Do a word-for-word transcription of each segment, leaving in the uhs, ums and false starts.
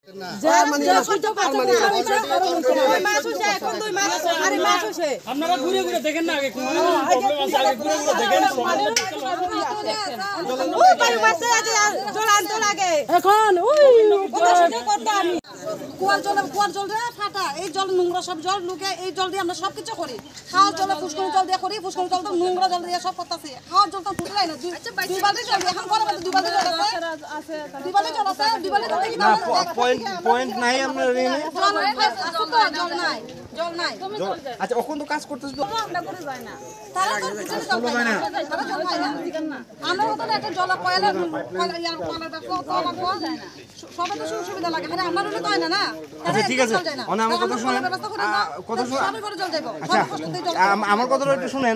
দুই মাস হয়েছে, এখন দুই মাস। আরে মাস হয়েছে। আপনারা ঘুরে ঘুরে দেখেন না আগে, কোন প্রবলেম আছে, আগে ঘুরে ঘুরে দেখেন। ও বায়ু মাসে আছে, জল আনতে লাগে। এখন ওই কত সুন্দর করতে আমি। কুয়ার জল, কুয়ার জল রে ফাটা, এই জল নোংরা সব জল, লোকে এই জল দিয়ে আমরা সবকিছু করি। খাওয়ার জল, ফুসকুনি জল দিয়ে করি, ফুসকুনি জল তো নোংরা জল দিয়ে সব করতেছি। খাওয়ার জল তো ফুটে যায় না, দুই, দুই বালতি জল, এখন গরম আছে, দুই বালতি জল আছে, দুই বালতি জল আছে, দুই বালতি জল দিয়ে কিন্তু না, আমরা প-, পয়েন্ট, পয়েন্ট নাই আপনার এখানে? জল নাই, জল নাই, জল নাই। জল, আচ্ছা, ওখান তো কাজ করতেছে তো। তারা তো বুঝে না, জল পায় না। তারা জল পায় না। আমরা তো একটা জল কয়লা, কয়লা, ইয়ার কয়লা ব্যবসা তো লাগবো। সবে তো সুযোগ সুবিধা লাগে, মানে আমরা রুলে তো হয় না, না? আচ্ছা, ঠিক আছে। অনেক আমার কথা শুনেন। আহ, কথা শুনেন। সবে করে জল যাইবো। আচ্ছা, আম-, আমার কথাটা একটু শুনেন।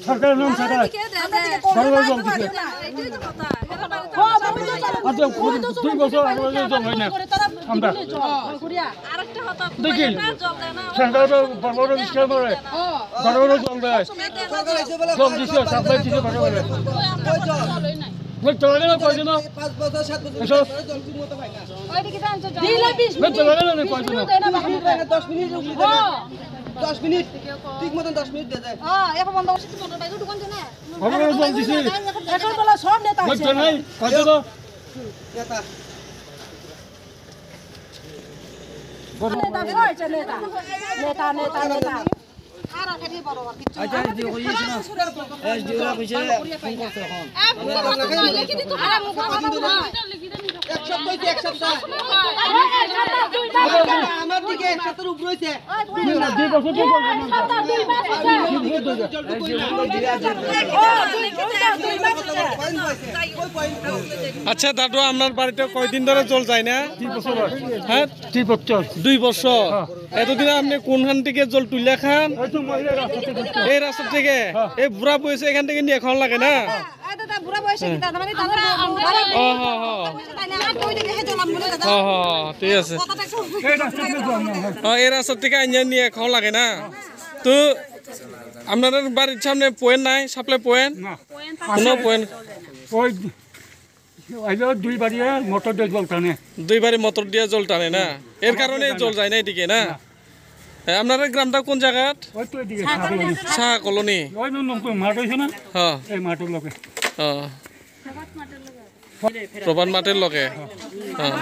সরকারের নাম সেটা। বড় বড় জল দিছে। আচ্ছা, দুই বছর, আড়াই বছর জল হয় না। আমরা দেখি, সেন্ট্রাল বড় বড় স্কিম করে, বড় বড় জল দেয়। জল দিছে, সাপ্লাই দিছে, বড় বড়। ওই চলে গেল কয়জন? পাঁচ বছর, সাত বছর এসব। ধরে জল ঠিক মতো পায় না। ওই চলে গেল না কয়জন? দশ মিনিট রুকো। দশ মিনিট, ঠিক মতন দশ মিনিট দিয়ে দেয়। হ্যাঁ, এখন বন্ধ করছে, কি মোটর বাইক ঢুকান দেয় না? বড় বড় জল দিছে। এখন বলা সব নেতা ওই আছে। তো নাই, কয়জন? নেতা। নেতা, নেতা, নেতা, নেতা। আচ্ছা, এই যে ওই এসে না, এসডিওরা কইছে, ফোন করছে এখন। এক সপ্তাহ হইছে, এক সপ্তাহ। আমার দিকে এক সপ্তাহের উপরে হইছে। দুই বছর তো জল পাই না। আচ্ছা দাদু, আপনার বাড়িতে কয়দিন ধরে জল যায় না? দুই বছর। হ্যাঁ? দুই বছর। দুই বছর। হ্যাঁ। এতদিনে আপনি কোনখান থেকে জল তুলে খান? এই তো মহিলা রাস্তা থেকে তুলছে। এই রাস্তা থেকে? হ্যাঁ। এই বুড়া বয়সে এখান থেকে নিয়ে খাওয়া লাগে না? হ্যাঁ, এটা তো বুড়া বয়সে কি দাদা মানে দাদা ও, হ্যাঁ, হ্যাঁ। তাই না, আর ওই দিকে হেঁটে লাম বলে দাদা। হ্যাঁ, হ্যাঁ, হ্যাঁ, ঠিক আছে। কথাটা একটু এই রাস্তা থেকে জল নেওয়া হয়। হ্যাঁ, এই রাস্তা থেকে আনিয়ে নিয়ে খাওয়া লাগে না? তো আপনাদের বাড়ির সামনে পয়েন্ট নাই, সাপ্লাই পয়েন্ট? না। কোনো পয়েন্ট? ওই এই যে দুই বাড়ি মোটর দিয়ে জল টানে। দুই বাড়ি মোটর দিয়ে জল টানে না? এর কারণে জল যায় না এদিকে না? না। এ, আপনার গ্রামটা কোন জায়গাত? ওই তো এদিকে সাহা কলোনি। সাহা কলোনি। ওই যে নতুন মাঠ হয়েছে না? হ্যাঁ। এই মাঠের লগে। হ্যাঁ। প্রভাত মাঠের লগে। হ্যাঁ।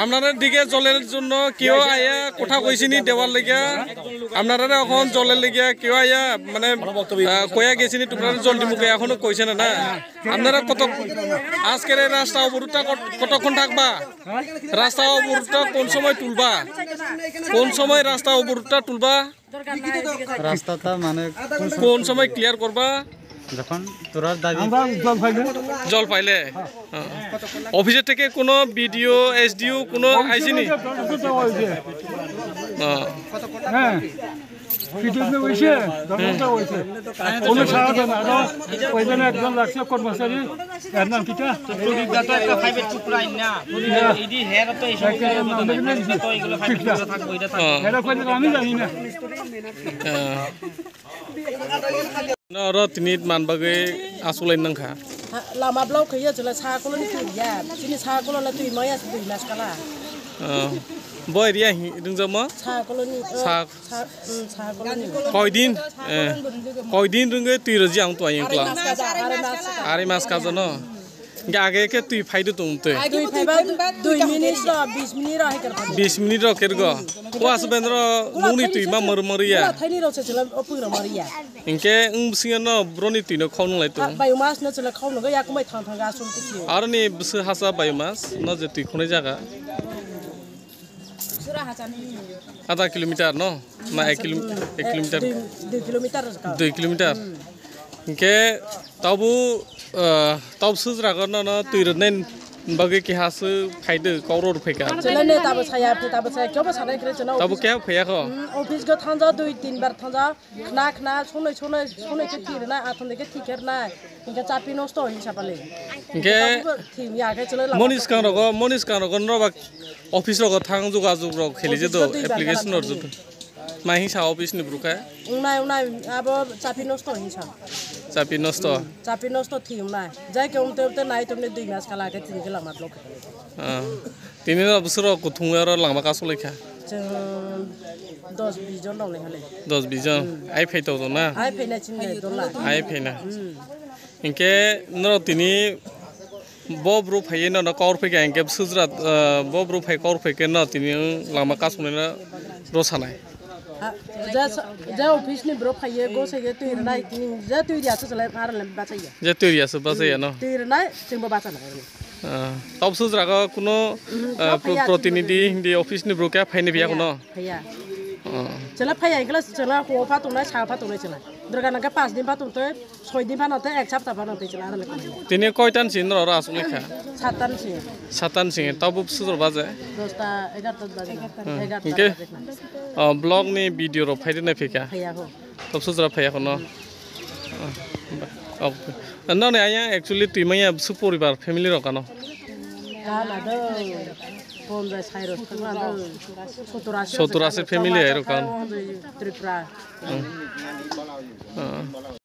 আপনাদের দিকে জলের জন্য কেউ আয়া কথা কইছিনি দেওয়ার লাগিয়া? আপনারা এখন জলের লাগিয়া কেউ আয়া মানে, আহ, কয়া গেছিনি তোমরা জল দিমুকে এখনো কইছে না, না? আপনারা কত, আজকের এই রাস্তা অবরোধটা কত-, কতক্ষণ থাকবা? রাস্তা অবরোধটা কোন সময় তুলবা? কোন সময় রাস্তা অবরোধটা তুলবা? রাস্তাটা মানে কোন সময় ক্লিয়ার করবা? যখন তোরার দাবি। আমরা জল পাইলে। জল পাইলে? হ্যাঁ। অফিসের থেকে কোনো বিডিও, এসডিও কোনো আইসিনি? হ্যাঁ। হ্যাঁ। কিছু তো হইছে, দরখাস্ত হইছে। কোনো সাড়া দেয় না। আরো ওইখানে একজন লাগছে কর্মচারী, এর নাম কিটা? হ্যাঁ। এর নাম দেখলে কি? ঠিক না। হ্যাঁ। এরা কইলে আমি জানি না। হ্যাঁ। Oro tini man bagwi asulai nangkha. Ha, lama block khaiya chwla sa koloni twi ya. Chini sa kolona twi maya se dui mas kala. Oh. Bo area hi ringjamo? Sa koloni, oh, sa, sa, mm, sa koloni. Koidin, eh, koidin rwngwi twi rwji ang twi ang kla. Ari mas kaja, ari mas kaja. Ari mas kaja no. Hingke age khe twi phaidu tong twi. Twi phaiba dui minute ro, bis minute ro hai khe. Bis minute ro khe rwgo. O aswk bendro nungni twi ma mor mor ya. Thaini ro se chwla o pui ro mor ya. Hingke wng bisingo no broni twi no khau nung lai tong. Bayu mas no chwla khau nung ya kumai thang thang ga sum tikhi. Aroni bwswk hasa bayu mas no je twi khunai jaga. Adha kilometer no? Na ek kilo-, ek kilometer? Dui, dui kilometer. Dui kilometer. Hmm. Hingke tabu, ah, tabu sujrago no, no twi rwnai bagwi keha se phaide kok rw phaikha. Chwla ne tabu saya, phi tabu saya, kebo sanai kre chwla. Tabu office keha phaiya kho? Hmm, office go thangja dui tin bar thangja. Khna khna sonoi sonoi sonoi khe thirnai, athon de khe thikher nai. Hingke chapi nosto hoi sapale. Hingke thim ya khe chwla lama moni swkang rogo, moni swkang rogo norok ba office rogo thang jogajog rok kheli je do, office go dui bar application gana rok joto. Mai hingsa office ni bwrwkha? Ungnai, ungnai, abo chapi nosto hinsa. Chapi nosto. Hmm, chapi nosto thiyung nai. Jai ke umte umte nai tumne dui mas kala ke tini ke lama block. Ah. Tini no bwswk rok kuthung aro lama kasu lekha. Chwng dos bis jon rok lekha le. Dos bis jon. Hmm. Ai phai to na? Ai phai na chini dola. Ai phai na. Hmm. Hinkhe norok tini bo bru phaiye no, no kor phai khe hinkhe sujra, ah, bo bru phai kor phai khe no tini lama kasu no ro sanai. Ha, ja sa-, ja office ni borok phaiye, go se ge twi rwnai, tini ja twi ri aswk chalai, ar le bachai ya. Je twi ri aswk bachai ya no? Twi rwnai, chwngbo bacha nai. Ah, tabuk sujrago kuno, mhm, ah, phaiya, protinidhi hindi office ni borok ya phaini biya kuno? Phaiya. Ah. Chwla phaiya, ikla chwla ho pha tongnai, sa pha tongnai chwla. Durga nangkhe pas din pha tongtwi, soi din pha nangtwi, ek sapta pha nangtwi chwla ar le. Tini koitan sin ro ro aswk lekha? Satan sin. Satan sin, tabuk sujra baje? Dosta, egarta baje. Hmm. Egarta. Hinkhe? Baje. Oh, vlog ni video rok phai rwnai phika? Phaiya ho. Tabuk sujra phaiya ho no? Oh. Nani aya actually twi manya su poribar family rok ano? Kana do. Ponjai sai rok thangna do. Sottor asi. Sottor asi family ai rok kan. Tripura. Hmm. Ah.